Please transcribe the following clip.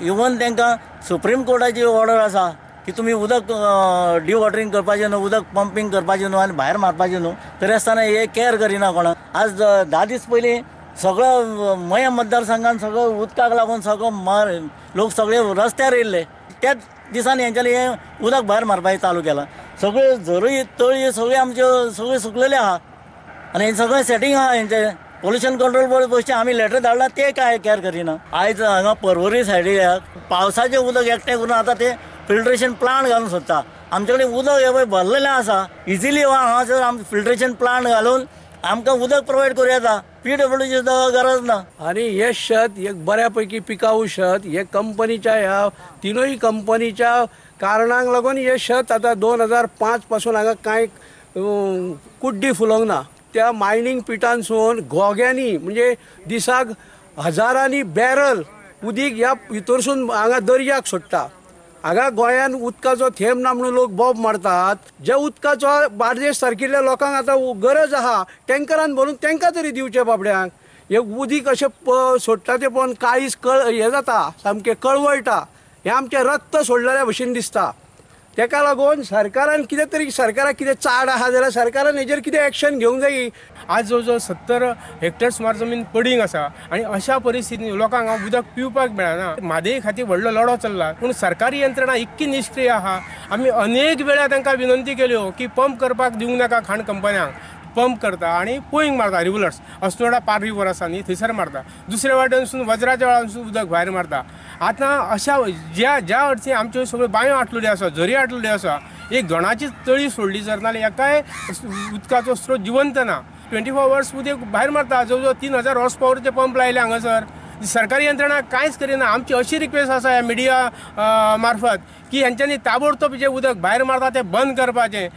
Even तांकां supreme कोर्टाची order आसा की तुमी उदक डिवॉटरींग करपाचें न्हू, उदक पंपींग करपाचें न्हू आनी भायर मारपाचें न्हू, तरी आसतना हे कॅर करिना कोणाक. आज 10 दीस पयलीं सगळो मयें मतदारसंघान सगळो उदकाक लागून सगळो लोक सगळे रस्त्यार येयल्ले. त्याच दिसांनी हेंच्यांनी हें उदक भायर मारपाचें चालू केलां. सगळे झरी तळी सगळे आमच्यो सगळे सुकलेले आहा आनी हें सगळें सेटींग आहा हेंचें. पोल्युशन कंट्रोल बोर्ड बसचें आमी लेटर धाडला ते काय कॅर करिना. आयज हांगा पर्वरी सायडीक पावसाचें उदक एकठांय करून आतां ते फिल्ट्रेशन प्लांट घालूंक सोदता. आमचे कडेन उदक हें पळय भरलेलें आसा, इजिली हांगासर आमी फिल्ट्रेशन प्लांट घालून आमकां उदक प्रोवायड करूं येता, पीडब्ल्यूडीची सुद्दां गरज ना. आनी हे शेत एक बऱ्या पैकी पिकाऊ शेत हे कंपनीच्या ह्या तिनूय कंपनीच्या कारणांक लागून हे शेत आतां 2005 पासून हांगा कांय कुड्डी फुलोवंक ना. त्या मायनींग पिटांसून घोग्यांनी म्हणजे दिसाक हजारांनी बॅरल उदीक ह्या भितरसून हांगा दर्याक सोडटा. हांगा गोंयान उदकाचो थेंब ना म्हणून लोक बोब मारतात. ज्या उदकाचो बार्देश सारकिल्ल्या लोकांक आतां गरज आहा, टँकरान भरून तांकां तरी दिवचें बाबड्यांक. हे उदीक अशें सोडटा तें पळोवन काळीज हें जाता, सामकें कळवळटा. हें आमचें रक्त सोडलेल्या भशेन दिसता. तेका लागून सरकारान कितें तरी, सरकाराक कितें चाड आहा जाल्यार सरकारान हेजेर कितें एक्शन घेवंक जाय. आज जवळ जवळ 70 हेक्टर सुमार जमीन पडींग आसा आनी अशा परिस्थितीन लोकांक हांगा उदक पिवपाक मेळना. म्हादय खातीर व्हडलो लढो चल्ला, पूण सरकारी यंत्रणा इतकी निश्क्रीय आहा. आमी अनेक वेळा तांकां विनंती केल्यो की पंप करपाक दिवंक नाका खाण कंपन्यांक. पंप करता आनी पोयींग मारता रिवलर्स, अस्नोडा पार रिवर आसा न्ही थंयसर मारता, दुसऱ्या वाटेनसून वज्राच्या वेळानसून उदक भायर मारता. आतां अशा ज्या ज्या अर्थी आमच्यो सगळ्यो बांयो आटलेल्यो आसा, झरी आटलेल्यो आसा, एक दोणाची तळी सोडली जर नाल्यार एकाय उदकाचो स्रोत जिवंत ना. 24 आवर्स उदक भायर मारता. जवळ जवळ 3000 हॉर्स पावरचे पंप लायले हांगासर. सरकारी यंत्रणा कांयच करिना. आमची अशी रिक्वेस्ट आसा ह्या मिडिया मार्फत की हेंच्यांनी ताबडतोब जें उदक भायर मारता तें बंद करपाचें.